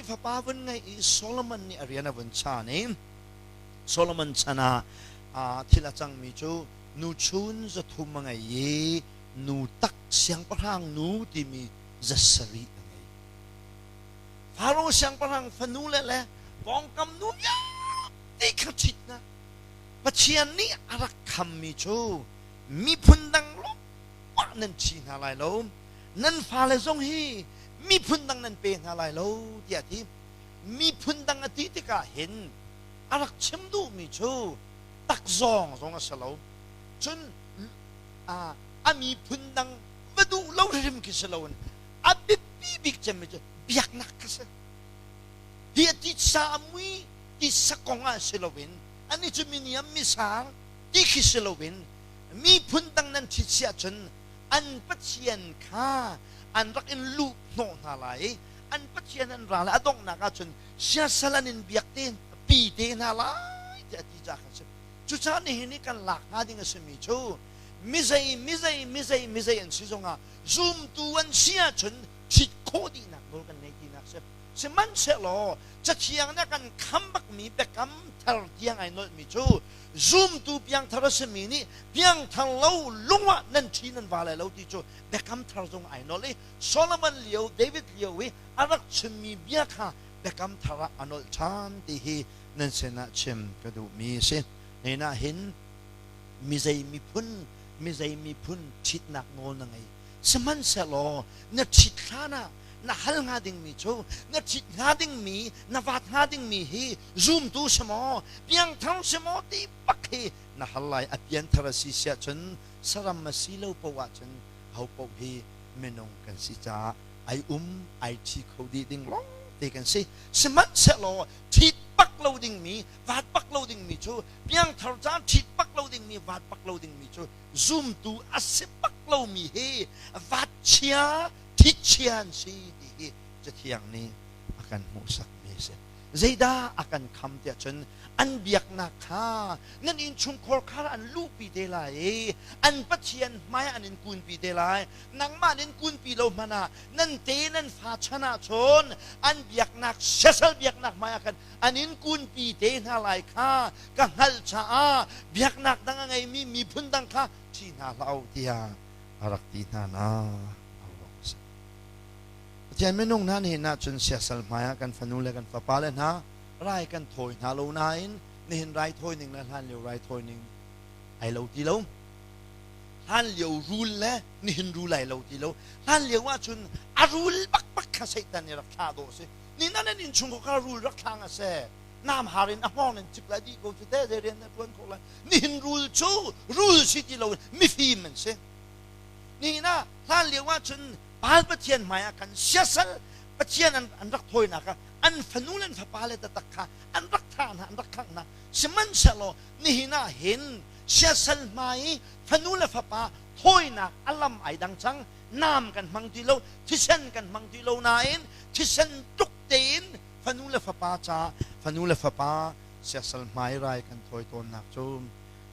nih fapa vun ngeih i Solomon nih a rian a vun chaan i Solomon chan ah thil a cangmi cu nuchun 300 a ngei i nu tak siangpahrang nu timi 700 a ngei. Faro siangpahrang fanu le le pawngkam nu vialte kha ṭhit hna. Pathian nih a rak khammi cu miphun dang lawngah nan ṭhi hna lai lo, nan fale zong hi miphun dang nan pe hna lai lo tiah a ti. Miphun dang a ti tikah hin a rak chim duhmi cu takzawng zong a si lo. Cun a miphun dang va duh lo hrim khi si loin a biapi bik cemmi cu biaknak kha si. Hi a titsa a mui titsa kong ah si loin ani cu miniam misang ti khi si loin miphun dang nan ṭhit si ahcun an pathian kha an rak in luh hnawh hna lai i an pathian an ra lai a donghnak ahcun siasal an in biak te pi te hna lai tiah a ti ca kha si. Cucaah nihin i kan lak hnga ding a simi cu mizei mizei mizei mizei an si zongah zumtu an si ahcun ṭhit khawh dihnak nawl kan ngei tinak si. Sihmanhsehlaw Cathiang nih a kan kham bakmi biakam thar tiang ai nolhmi cu zumtu piangthar a simi nih piangthar lo lung ah nan ṭhi nan va lai lo ti cu biakam thar zong ai nolh i Solomon lio David lio i a rak chimmi bia kha biakam thar ah a nolh ṭhan ti hi nan sinah chim ka duhmi a si. Hnen ah hin mizei miphun mizei miphun ṭhitnak nawl na ngei. Sihmanhsehlaw na ṭhit hlan ah na hal hnga dingmi cu na ṭhit hnga dingmi na vat hnga dingmi hi zumtu si maw piangthar si maw ti bak hi na hal lai. A pianthar a si siah cun saram a si lo paoh ahcun ho paoh hi minung kan si caah ai um ai ṭhi kho dih ding lawng te kan si. Sihmanhsehlaw ṭhit bak lo dingmi vat bak lo dingmi cu piangthar caan ṭhit bak lo dingmi vat bak lo dingmi cu zumtu a si bak lomi hi vat chia ṭhit chia an si ti hi Cathiang nih a kan hmuhsakmi a si. Zeidah a kan kham tiah cun an biaknak kha nan innchungkhar kha an luhpi te lai i an Pathian hmai an in kunpi te lai. Nangmah nin kunpi lo hmanh ah nan te nan fa chan ah cun an biaknak siasal biaknak hmai ah khan an in kunpi te hna lai kha ka hngalh caah biaknak dang a ngeimi miphun dang kha ṭhi hna hlah u tiah a rak ti hna na. Pathian minung hna nihin ahcun siasal hmaiah kan fanu le kan fapale hna rai kan thawi hna lo nain nihin raithawi ning le hlanlio raithawi ning ai lo ti lo. Hlanlio rul le nihin rul ai lo ti lo. Hlanlio ahcun a rul bakbak kha Satan nih rak thlah dawh a si. Ni nan an innchung kha rul rak thlang a si. Nam har in a hngawng in cip lai dih ko cu te zei rian na ṭuan khawh lai. Nihin rul cu rul si ti lo mifim an si. Nihin ah hlanlio ahcun Baal pathian hmaiah khan siasal pathian an rak thawinak ah an fanu le an fapale taktak kha an rak thah hna, an rak khangh hna. Sihmanhsehlaw nihin ah hin siasal hmai i fanu le fapa thawinak a lam ai dang cang. Nam kan hmang ti lo, thisen kan hmang ti lo nain thisen tuk tein fanu le fapa ca fanu le fapa siasal hmai rai kan thawi tawnnak cu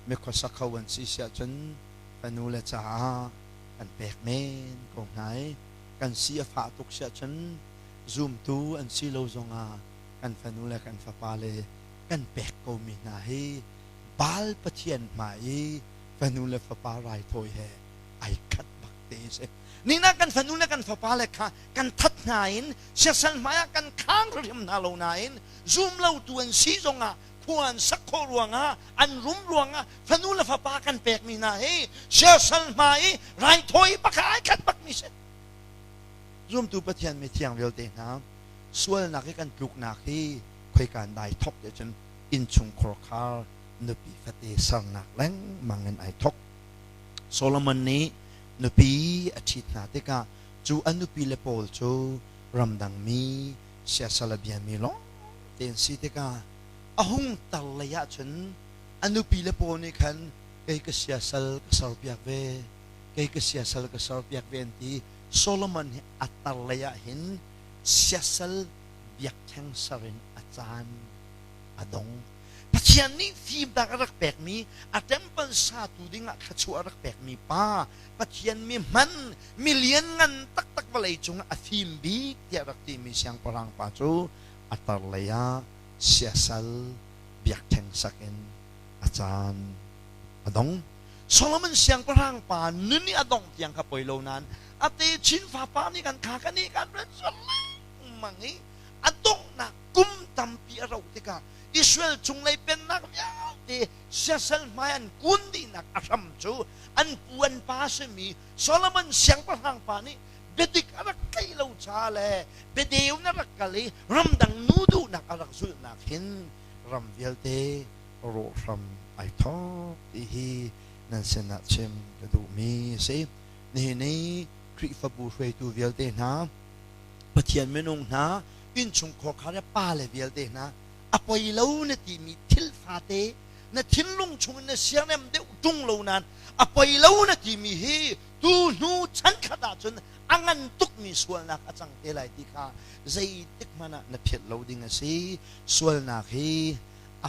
mikhuasa kho an si siah cun fanu le caah kan pek men ko hna i kan si a fah tuk siah cun zumtu an si lo zongah kan fanu le kan fapale kan pek komi hna hi Baal pathian hmai i fanu le fapa raithawi he ai khat bak te a si. Nina kan fanu le kan fapale kha kan that hna in siasal hmaiah kan khang hrim hna lo nain zum lotu an si zongah khua an sak khawh ruangah an rum ruangah fanu le fapa kan pekmi hna hi siasal hma i raithawi bak ai khat bakmi si. Zumtu Pathian mi thiang vialte hna sualnak i kan tluknak hi khoikan dai thok te cun innchungkhar khar nupi fate sernak lengmang in ai thok. Solomon nih nupi a ṭhit hna tikah cu a nupi le pawl cu ramdang mi siasal a biami lawng te an si tikah a hung tar lei ahcun a nupi le pawl nih khan kei ka siasal ka serpiak ve, kei ka siasal ka serpiak ve an ti. Solomon hi a tar lei ah hin siasal biakṭheng ser in a caan a dong. Pathian nih fimnak a rak pekmi, a temple satu dingah thluachuah a rak pekmi pa, Pathian mi hman, mi lianngan taktak. vawlei cung a fim bik tiah rak timi siangpahrang pa cu a tar lei ah siasal biakṭheng sak in a caan a dong. Solomon siangpahrang pa nun i a dongh tiang kha poi lo nain a techin fapa nih kan kha kan i kan ren sual lengmang i a donghnak kum tampi a rauh tikah Israel cunglei pennak vialte siasal hmai an kun dihnak a hram cu an pu an pa simi Solomon siangpahrang pa nih biadik a rak tlaih lo ca le biadeu na rak kal i ramdang nu duhnak a rak zulhnak hin ram vialte rawhram ai thawk ti hi nan sinah chim ka duhmi a si. Nihin i Khrihfabu hruaitu vialte hna, Pathian minung hna, innchungkhar khar le pale vialte hna, a poi lo na timi thil fate na thinlung chungin na siarem deuh ṭung lo nain a poi lo na timi hi tu hnu chan khat ahcun a ngan tukmi sualnak a cang te lai ti kha zeitik hmanh ah na philh lo ding a si. Sualnak hi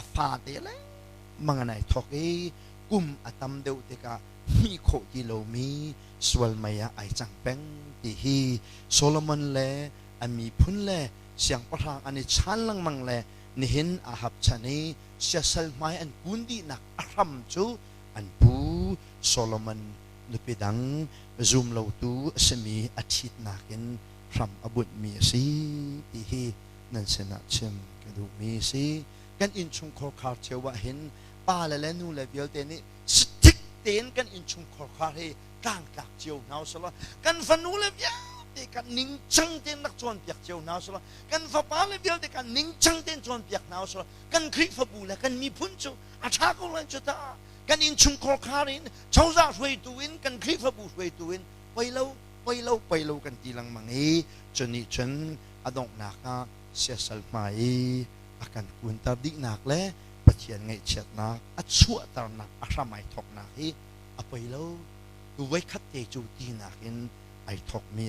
a fate lengmang in ai thawk i kum a tam deuh tikah hmih khawh ti lomi sual mei ah ai cang peng ti hi Solomon le a miphun le siangpahrang an i chan lengmang le nihin Ahab chan i siasal hmai an kun dihnak a hram cu an pu Solomon nupi dang zumlotu a simi a ṭhitnak in hram a bunhmi a si ti hi nan sinah chim ka duhmi a si. Kan innchungkhar khar cio ah hin pale le nule vialte nih stik tein kan innchungkhar khar hi tlangtlak cio hna usih law kan fanule vialte kan ningcang tein rak cawnpiak cio hna usih law kan fapale vialte kan ningcang tein cawnpiak hna usih law kan Khrihfabu le kan miphun cu a ṭha ko lai cu ta. Kan innchungkhar khar in cozah hruaitu in kan Khrihfabu hruaitu in poi lo poi lo poi lo kan ti lengmang i cu nih cun a donghnak ah siasal hmai i a kan kunter dihnak le Pathian ngaihchiatnak a chuahternak a hram ai thawknak hi a poi lo tu voikhat te cu tinak in ai thawkmi.